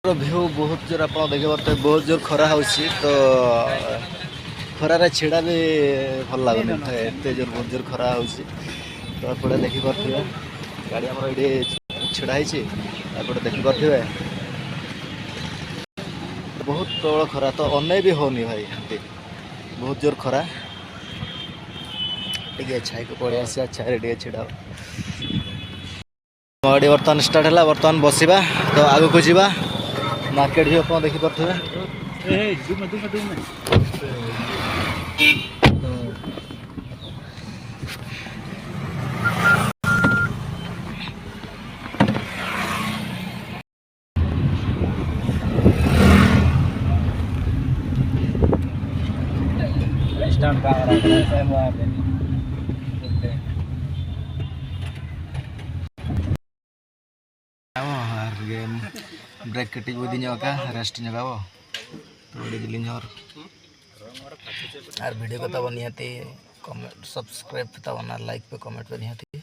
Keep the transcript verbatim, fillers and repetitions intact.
View ବହୁତ ଜୋର ଆପଣ ଦେଖିପାରୁଥିବେ, ବହୁତ ଜୋର ଖରା ହେଉଛି। ତ ଖରାରେ ଛିଡ଼ା ବି ଭଲ ଲାଗୁନି ଥାଏ, ଏତେ ଜୋର, ବହୁତ ଜୋର ଖରା ହେଉଛି। ତ ଏପଟେ ଦେଖିପାରୁଥିବେ, ଗାଡ଼ି ଆମର ଏଇଠି ଛିଡ଼ା ହେଇଛି, ଏପଟେ ଦେଖିପାରୁଥିବେ ବହୁତ ପ୍ରବଳ ଖରା। ତ ଅନେଇ ବି ହେଉନି ଭାଇ, ଏମିତି ବହୁତ ଜୋର ଖରା। ଟିକେ ଛାଇକୁ ପଳେଇ ଆସିବା, ଛାଇରେ ଟିକେ ଛିଡ଼ା ହବ। ଗାଡ଼ି ବର୍ତ୍ତମାନ ଷ୍ଟାର୍ଟ ହେଲା, ବର୍ତ୍ତମାନ ବସିବା। ତ ଆଗକୁ ଯିବା, ମାର୍କେଟ ବି ଆପଣ ଦେଖିପାରୁଥିବେ। ᱟᱨ ᱜᱮᱢ ᱵᱨᱮᱠ ᱠᱟᱹᱴᱤᱡ ᱵᱚ ᱤᱫᱤ ᱧᱚᱜ ᱟᱠᱟᱫᱼᱟ, ᱨᱮᱥᱴ ᱧᱚᱜ ᱟᱵᱚ᱾ ᱛᱚ ᱟᱹᱰᱤ ᱡᱤᱞᱤᱧ ᱦᱚᱨ᱾ ᱟᱨ ᱵᱷᱤᱰᱤᱭᱳ ᱠᱚ ᱛᱟᱵᱚᱱ ᱱᱤᱦᱟᱹᱛᱤ ᱠᱚᱢᱮᱱᱴ, ᱥᱟᱵᱥᱠᱨᱟᱭᱤᱵ ᱯᱮ ᱛᱟᱵᱚᱱᱟ, ᱞᱟᱭᱤᱠ ᱯᱮ, ᱠᱚᱢᱮᱱᱴ ᱯᱮ ᱱᱤᱦᱟᱹᱛᱤ᱾